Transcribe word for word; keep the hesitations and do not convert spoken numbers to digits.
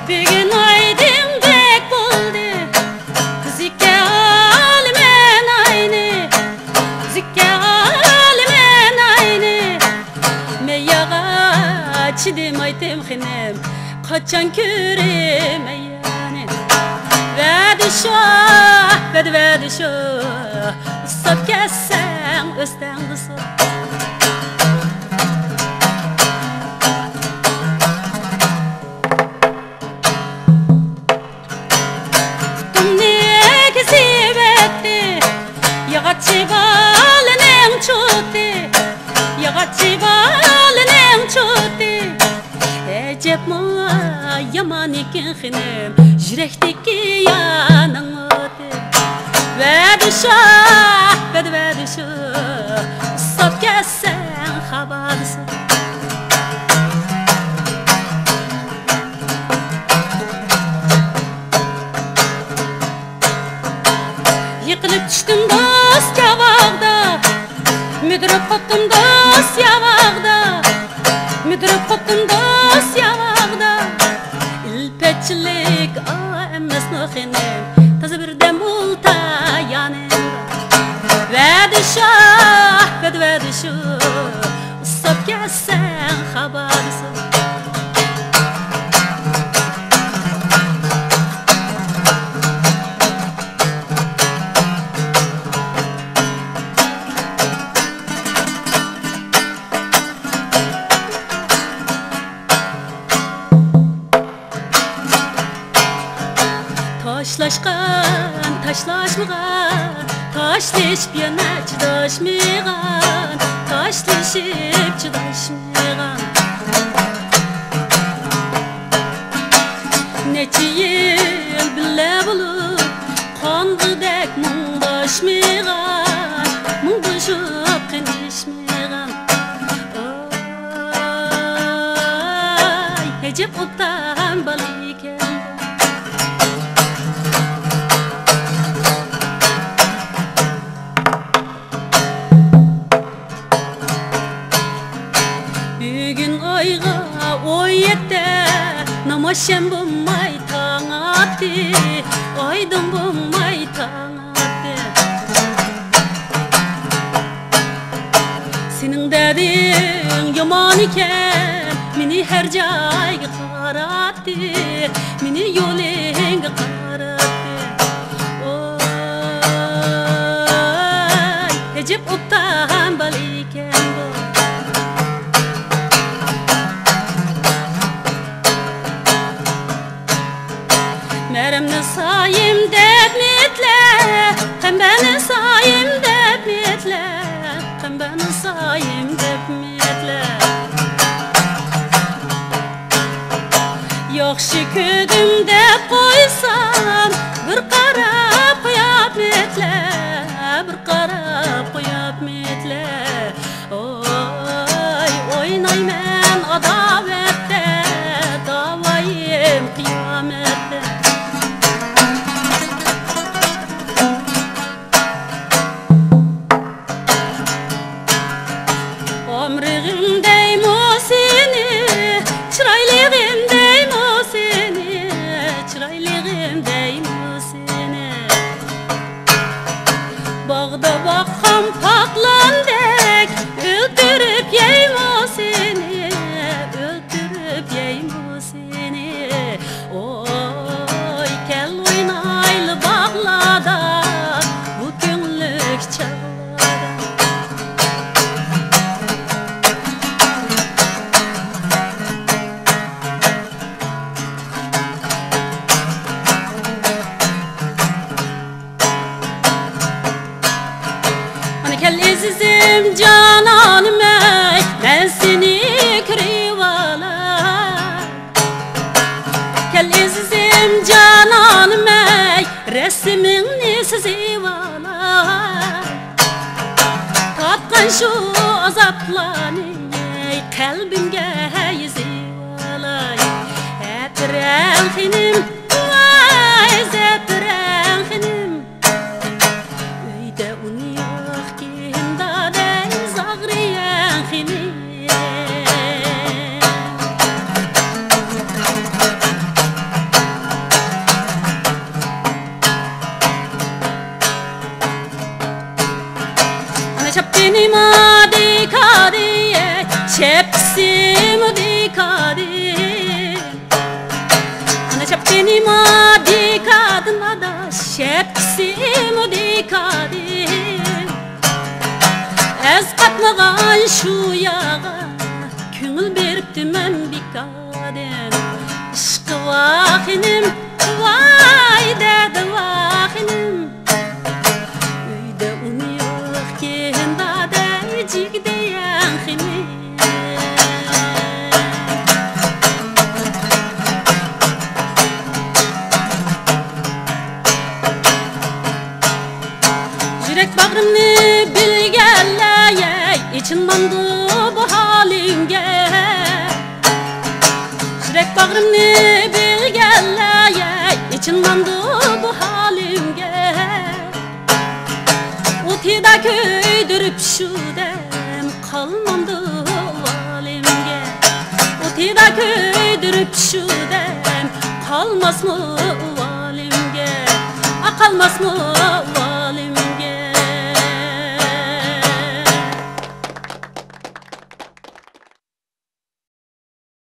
بۈگۈن ئايدىڭدەك بولدى، زىككە ئالىمەن ئاينى، زىككە ئالىمەن ئاينى. مەن ياغا چىدىمايتىم خېنىم، قاچان كۆرىمەن يەنە. ۋەدە شاھ، ۋەدە، ۋەدە شاھ، ئۇسساپ كەتسەڭ ئۆستەڭدە سۇ. پۇتۇمنى كېسىۋەتتى ياغاچچى بالىنىڭ چوتى، ياغاچچى بالىنىڭ چوتى. ئەجەبمۇ يامان ئىكەن خېنىم، يۈرەكتىكى يارنىڭ ئوتى. ۋەدە شاھ، ۋەدە، ۋەدە شاھ، ئۇسساپ كەتسەڭ خابالىسۇ. يىقىلىپ چۈشتۈم دوست ياۋاغدا، مۈدۈرۈپ قوپتۇم دوست ياۋاغدا، مۈدۈرۈپ قوپتۇم دوست ياۋاغدا. ئىلپەتچىلىك ئا ئەمەسمۇ خېنىم، تازا بىردەم ئولتا يانىمدا. ۋەدە شاھ، ۋەدە، ۋەدە شاھ، ئۇسساپ كەتسەڭ خابالىسۇ. تاشلاشقان، تاشلاشمىغان، تاشلىشىپ يەنە چىداشمىغان، تاشلىشىپ چىداشمىغان. نەچچە يىل بىللە بولۇپ، قانغۇدەك مۇڭداشمىغان، مۇڭدىشىپ قېنىشمىغان. ئاي، ئەجەب ئوبدان بالا ئىكەن. بۈگۈن ئايغا ئون يەتتە، نامازشەم بولماي تاڭ ئاتتى، ئايدىڭ بولماي تاڭ ئاتتى. سېنىڭ دەردىڭ يامان ئىكەن، مېنى ھەر جايغا قاراتتى، مېنى يولۇڭغا قاراتتى. ئوي، ئەجەب ئوبدان بالا ئىكەن بۇ. مەرەمنى سايىم دەپمىدىلە، قەمبەرنى سايىم دەپمىدىلە، قەمبەرنى سايىم دەپمىدىلە. ياخشى كۆردۈم دەپ قويسام، بىر قاراپ قوياپمىدىلە، بىر قاراپ قوياپمىدىلە. ئوي، ئوينايمەن ئاداۋەتتە، داۋايىم قىيامەتتە. ئامرىغىم دەيمۇ سېنى، چىرايلىغىم دەيمۇ سېنى، چىرايلىغىم دەيمۇ سېنى. باغدا باققان پاقلاندەك، ئۆلتۈرۈپ يەيمۇ سېنى، ئۆلتۈرۈپ يەيمۇ سېنى. ئوي، كەل ئوينايلى باغلاردا، بۇ كۆڭۈللۈك چاغلاردا. ئانا كەل ئەزىزىم جانانىم ئەي، مەن سېنى كۆرۈۋالاي. كەل ئەزىزىم جانانىم ئەي، رەسىمىڭنى سىزىۋالاي. تارتقان شۇ ئازابلارنى ئەي، قەلبىمگە يېزىۋالاي. زەپىرەن خېنىم، ۋاي زەپىرەن خېنىم. ئۆيدە ئۇن يوقكىن دادەي، زاغرىيەن خېنىم. شۇ ياغا كۆڭۈل بېرىپتىمەن بىكاردىن. ئىشقى ۋاخىنىم، ۋاي دەدە ۋاخىنىم. ئۆيدە ئۇنى يوقكەن دادە جىگدە يەڭخىنىم. يۈرەك باغرىمنى بىلگەنلەر، ئېچىنمامدۇ بۇ ھالىمگە؟ يۈرەك باغرىمنى بىلگەنلەر، ئېچىنمامدۇ بۇ ھالىمگە؟ ئوتىدا كۆيدۈرۈپ شۇ دەم قالمامدۇ ۋالىمگە؟ ئوتىدا كۆيدۈرۈپ شۇ دەم قالماسمۇ ۋالىمگە؟ ئا، قالماسمۇ